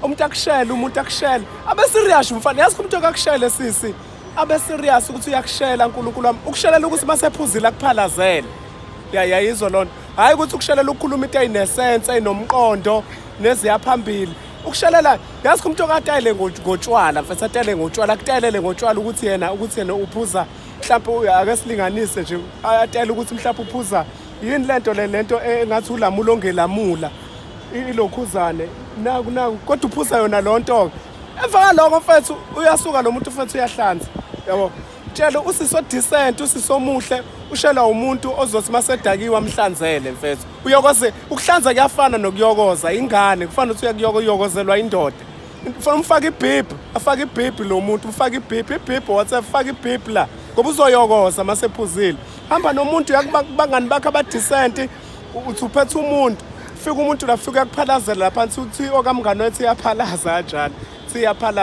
Umuntu akushele, umuntu akushele. Abe serious umfana. Yazi umuntu okakushele sisi. Abe serious ukuthi uyakushela uNkulunkulu wami. Ukushelela ukuthi masephuzile akuphalazele. Ya yayizwa lonto. Hayi ukuthi ukushelela ukukhuluma into eyinesense, enomqondo neziya phambili. Ukushelela yazi umuntu okatayele ngotshwala, mfethu atayele ngotshwala, akutayelele ngotshwala ukuthi yena uphuza mhlawumbe, ake silinganise nje, atayele ukuthi mhlawumbe uphuza yini lento le lento engathi ulamula ongelamula ilokhuzane naku naku, kodwa uphuza yona lonto. Emva kwaloko mfethu uyasuka lo muntu mfethu, uyahlanza, yabo. Tshela usisi o-decent, usisi omuhle ushela umuntu ozothi masedakiwe amhlanzele mfethu. Uyokoze, ukuhlanza kuyafana nokuyokoza ingane, kufana ukuthi uyakuyokozelwa indoda. Ufuna umfake ibhibhi, afake ibhibhi lo muntu, umfake ibhibhi, ibhibhi whatsapp, fake ibhibhi la ngoba uzoyokoza masephuzile. Hamba nomuntu yakubangani bakhe aba-decent, uthi uphethe umuntu, fika umuntu la, fika uyakuphalazela laphansi, uthi okamngane wethu iyaphalaza kanjalo, thi iyaphalaza.